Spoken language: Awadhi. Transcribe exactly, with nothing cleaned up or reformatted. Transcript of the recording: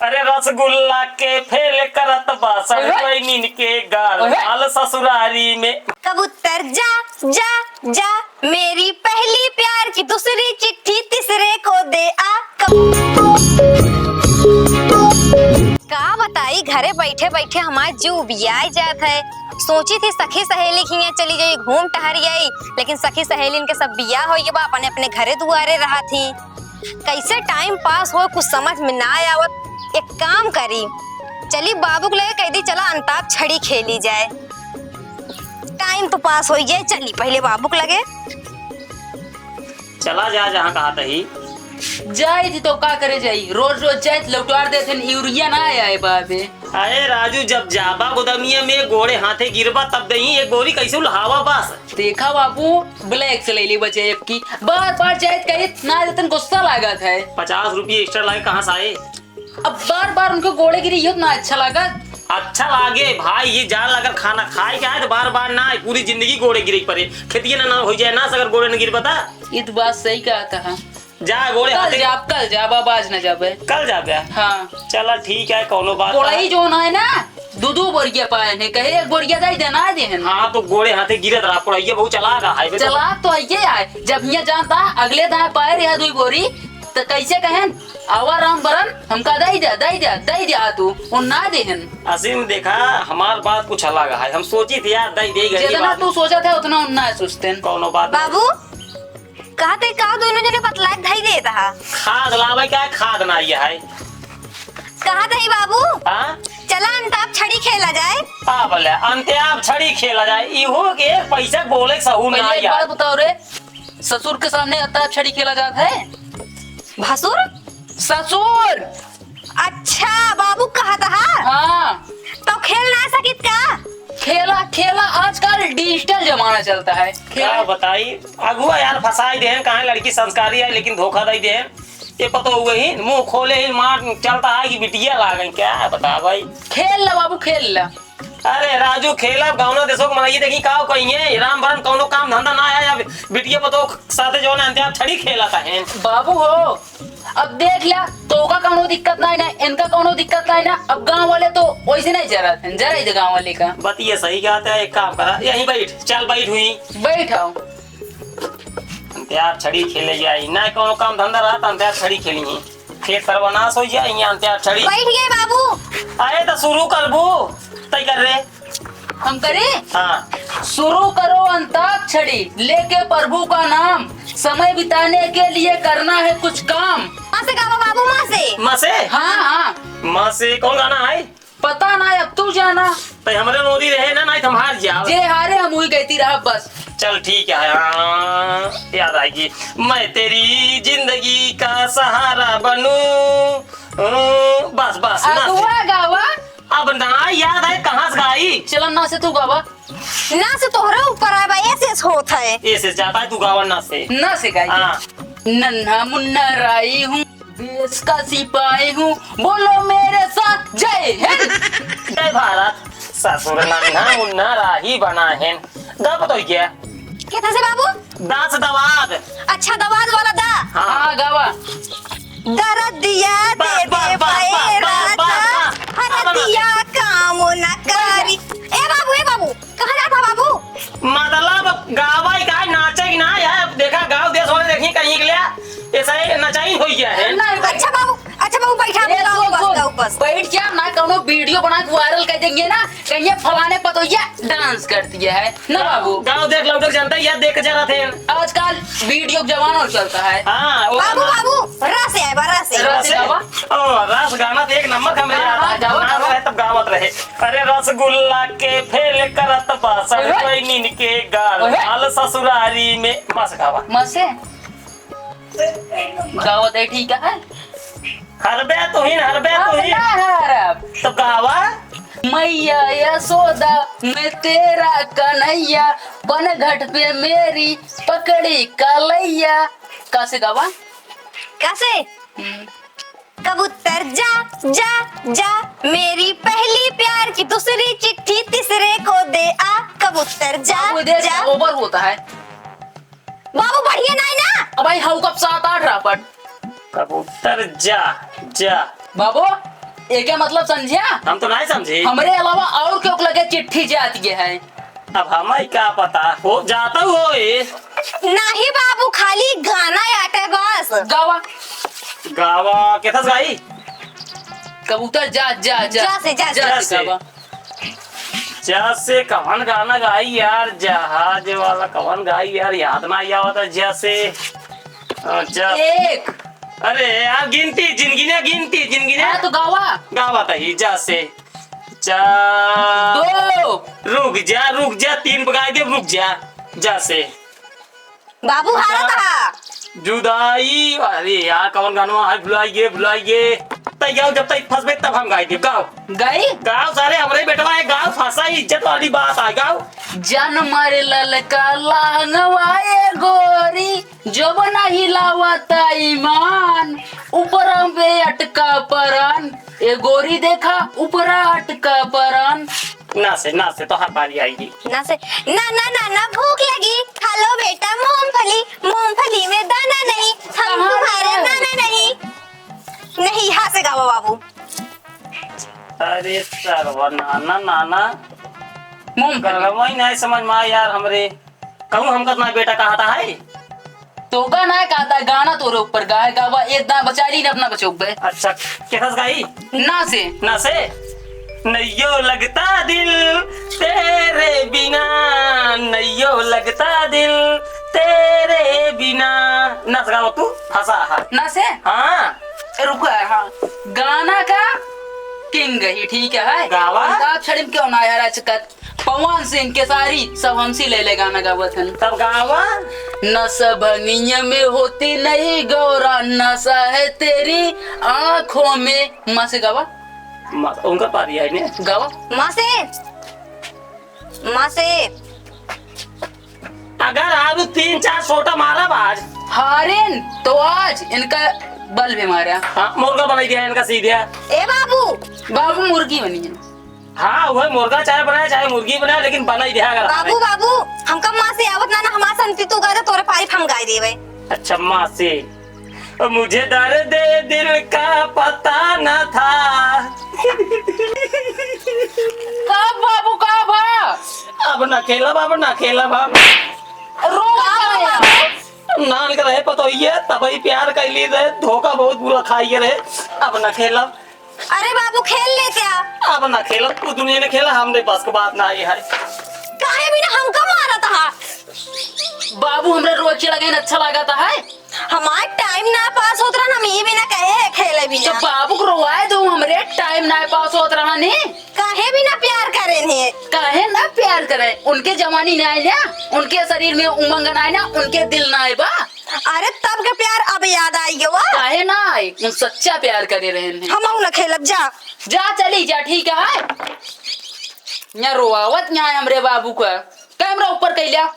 अरे रसगुल्ला के फेल करत बा, अरे। सड़वैनिन के गाल, अरे। माल ससुरारी में। कबूतर जा, जा, जा, मेरी पहली प्यार की दूसरी चिट्ठी तीसरे को दे आ। कब- का बताई, घरे बैठे बैठे हमार जीव उबियाए जात है। सोची थी सखी सहेली के हियाँ चली जाई, घूम टहर आई, लेकिन सखी सहेलिन के सब बियाह हो गया बा, अपने अपने घरे दुआरे रहत ही। कैसे टाइम पास हो, कुछ समझ में ना आवत। एक काम करी, चली बाबू के लगे कह दी, चला अंताक्षरी खेली जाए, टाइम तो पास हो जाए। चली पहले बाबू के लगे। चला जा, जहाँ कहा तही। जाई थी तो का करे जाई, रोज रोज जाए तो लौटवार देते हैं, यूरिया ना आया है बाबे। अरे राजू, जब जाबा गोदमिया में गोड़े हाथे गिरबा तब दही एक बोरी कैसे लहावा बस। देखा बाबू, ब्लैक से ले ले बचे एक की। बार बार जाइत कहित ना देतन गुस्सा लागत है। पचास रुपये एक्स्ट्रा लाए कहाँ से आए? अब बार बार उनको गोड़े गिरी यो ना अच्छा लागत। अच्छा लागे भाई, ये जान अगर खाना खाए के आए तो बार बार ना आए, पूरी जिंदगी गोड़े गिरे के पड़े। खेतिए ना, ना हो जाए ना, अगर गोड़े न गिर बता। ये तो बात सही कहा था। जा गोड़े कल हाथे। जाब, कल जाब, अब आज न जाबे। कल जाबे? हाँ। चला ठीक है, कौनो बात गोड़ाई ना। जोन है ना, दू दू बोरिया पाए हैं, कहे एक बोरिया दे देना दे हैं। हाँ, तो गोड़े हाथे गिरत रहा, कोड़ैया बहुत चला रहा है, बे तो। चला तो आइए आए, जब ये जानता अगले दाए पाए रहा दुई बोरी, तो कैसे कहें, आवा राम बरन, हमका दे दे, दे दे, दे दे आ तू, उन ना देहन। असीम देखा, हमार बात कुछ अलग है, हम सोची थी यार, दे दे गरीब जितना आदमी। तू सोचा था उतना उन ना सोचते हैं। कौनो बात नहीं। बाबू, कहा थे का दोनों जने बतलाए धई देत हा? खाद लावे का, खाद ना ये है। कहा थे बाबू? हाँ? चला अंताक्षरी खेला जाए। आ बोले अंताक्षरी खेला जाए, इहो के एक पैसा बोले के सहूर ना पहले एक यार। बात बताओ रे, ससुर के सामने अंताक्षरी खेला जात है? भसुर? ससुर। अच्छा, बाबू कहत हा? हाँ। तो खेल ना सकित का? खेला, खेला, आजकल डिजिटल जमाना चलता है। खेला। का बताई, अगुआ यार फंसाई देहन, कहाँ लड़की संस्कारी है, लेकिन धोखा दई देहन। ये पतो हुए ही, मुंह खोले ही, मार चलता है कि बिटिया लागई, क्या बता भाई? खेल ला बाबू, खेल ला। अरे राजू, खेला, गाँव ना देशों को मनाइए, देखी का कहिए, राम भरन कौनो काम धंधा ना आया, बिटिया पतो साथे जो ना अंत्याक्षरी खेला था हैं। बाबू हो, अब देख ल्या, तोका कौनो दिक्कत नाई ना, इनका कौनो दिक्कत नाई ना। अब गाँव वाले तो वैसे नहीं जरा थे, जरा ही दे गाँव वाले का। बतिया सही कहत है, एक काम करा, यहीं बैठ, चल बैठ हुई। बैठ आओ। अंत्याक्षरी खेले जाई, ना कौनो काम धंधा रहा, तो अंत्याक्षरी खेली ही। खेत सर्वनाश हो जाई, यहाँ अंत्याक्षरी। बैठ गए बाबू। अरे तो शुरू करबू, तय कर रे। हम करें? हाँ। शुरू करो अंताक्षरी, लेके प्रभु का नाम, समय बिताने के लिए करना है कुछ काम। माँ से गावा बाबू, माँ से। माँ से? हाँ, हाँ। माँ से कौन गाना है? पता ना, अब तू जाना। तो हमरे नोरी रहे ना, नहीं तो हम हार जाओ। जे हारे हम वही गईती रहा बस। चल ठीक है, हाँ, याद आएगी। मैं तेरी जिंदगी का सहारा बनूं। हम्म, बस, बस, ना से। अगुआ गावा। अब ना याद आए कहाँ से गाई। चलो ना से तू गावा। ना से तोहरे ऊपर आए बा, ऐसे ऐसे होत है। ऐसे जाता है तू गावा ना से। ना से गाई। हाँ। नन्हा मुन्ना राई हूँ, देश का सिपाही हूँ, बोलो मेरे साथ जय हिंद। जय भारत। ससुर नन्हा मुन्ना राही बना है। गा पता हो क्या? केथा से बाबू? दास दवाद। अच्छा, दवाद वाला दा। हाँ। हाँ, गावा। दरदिया दे बस, दे बस, बस, बस, बस, बस, बस। हरदिया काम न करी। ए बाबू, ए बाबू, कहाँ जात हा बाबू? मतलब गावा ही का, नाचे की ना यार, देखा गाँव देश वाले देखी कहीं के लिया, ऐसा ही नचाई हो गया है। अच्छा बाबू, अच्छा बाबू, बैठा, ए, गाओ सुन, बस, सुन, गाओ बस। बैठ जा ना, कौनो वीडियो बना के वायरल कर देंगे ना, कहीं फलाने पतोहिया डांस करती है, ना बाबू? गाँव देख लौटक जनता यार देख के जरा थे। आजकल वीडियो के जमाना चलता है। हाँ, वो बाबू, गाना। बाबू, रस है, बा, रस है। रस रस है? है? ओ, रस गाना तो एक नंबर का मेरे हाँ, यार। हाँ, गावा, गाना गावा। रहे तब गावत रहे। अरे रसगुल्ला के फेल करत बा, अरे। सड़वैनिन के गाल, अरे। माल ससुरारी में। मस गावा। मसे? गावत है, ठीक है। हरबे तुहिन, हरबे अब तुहिन। ना हरब। तो गावा। मैया यशोदा, मैं तेरा कन्हैया, बनघट पे मेरी पकड़ी कलैया। कैसे गावा? कैसे? हम्म। कबूतर जा, जा, जा, मेरी पहली प्यार की दूसरी चिट्ठी तीसरे को दे आ। कबूतर जा, बाबू, इधर जा। ओवर होता है। बाबू, बढ़िया नहीं ना। अब भाई, हाउ कब सात आठ रापट। कबूतर जा, जा। बाबू, एके मतलब समझ्या? हम तो नाहीं समझी। हमरे अलावा और केहू के लगे चिट्ठी जात गे है। अब हमें का पता, हो जाता हो ए। नाही बाबू, खाली गाना आटे बस। गावा। गावा, केथस गाई? कबूतर जा, जा, जा। जा से, जा से। जा से। गावा। जा से कवन गाना गाई यार? जहाज वाला कवन गाई यार? याद ना आवत है। जा से, अ, जा। एक। अरे यार, गिनती, जिनगिन्या, गिनती, जिनगिन्या। हाँ, तो गावा। गावा तही, जा से। जा। दो। रुक जा, रुक जा, तीन बगाई दे, रुक जा। जा से। बाबू हारत हा। जुदाई, अरे यार, कवन गानवा है? भुलाइए, भुलाइए। तै गाओ, जब तक फंसबे तब हम गाई देब। गाओ। गाई? गाओ सारे, हमरे बेटवा है, गाओ, फंसा ही इज्जत वाली बात है, गाओ। जन मारे ललका लांगवा ए गोरी, जब नाही लावता ईमान, ऊपर में अटका परन, ए गोरी देखा, ऊपर अटका परन। ना से, ना से, तोहार बारी आएगी। ना से, ना, ना, ना, ना, भूख लगी, खा लो बेटा मूंगफली, मूंगफली में दाना नहीं, हम कहाँ तुम्हारे है? नाना नहीं। नहीं, यहाँ से गावा बाबू। अरे सरवा, नाना, नाना। मूंगफली। गलवा ही नहीं समझ में आया यार हमरे। कहूँ हमका तुम्हारा बेटा कहा था है? तोका ना कहता, गाना तोरे ऊपर गाए, गावा, एक दाना बचा ली ना अपना बचोक बे। अच्छा, केथस गाई? ना से। ना से? नैयो लगता दिल तेरे बिना, नैयो लगता दिल तेरे बिना। ना से गावा तू, फंसा है। ना से? हाँ। रुको, हाँ। गाना का किंग ही, ठीक है? गावा। अमिताभ छड़ी में क्यों ना यार आजकल? पवन सिंह, केसारी, सब हमसे ले ले गाना गावत हन। तब गावा। नशा भंगिया में होती नहीं गौरा, नशा है तेरी आँखों में। माँ से गावा। माँ, उनका पारी आई ने। गावा। माँ से, माँ से। अगर आज तीन चार सोटा मारब आज। हारेन तो आज इनका बल भी मारा। हाँ, मुर्गा बनाई दिया इनका सीधे। ए बाबू। बाबू मुर्गी बनी है। हाँ, वही मुर्गा चाहे बनाए, चाहे मुर्गी बनाए, लेकिन बनाई दिया अगर बाबू, बाबू, हमका माँ से आवत ना, ना, हमार संती तू गा दे, तोरे पारी हम गाई देवे। अच्छा, माँ से। मुझे दर्द दिल का पता न था। का बाबू, का भा? अब ना खेलब, अब ना खेलब हम। रो का रहे हैं। बाबू? नान के रहे पतोहिए, तबही प्यार कैली रहे, धोखा बहुत बुरा खाइए रहे। अब ना खेलब। अरे बाबू, खेल ले क्या? अब ना खेलब, तू दुनिया में खेला, हमरे बस के बात ना आई है। काहे बिना हमका मारत हा? बाबू, हमरा रोज के लगे अच्छा लागत है। हमार टाइम ना पास होत रहन, हम ई बिना कहे है खेले बिना। तो बाबू को रोवाए दो, हमरे टाइम ना पास होत रहन। काहे बिना प्यार करेन है? काहे ना प्यार करे? उनके जवानी ना आए ना, उनके शरीर में उमंग ना आए ना, उनके दिल ना आए बा। अरे तब के प्यार अब याद आई गवा। काहे ना आए? उन सच्चा प्यार करे रहन है। हमहू ना खेलब, जा। जा चली जा, ठीक है। यहाँ रोआवत यहाँ हमरे बाबू का। कैमरा ऊपर कैल्या।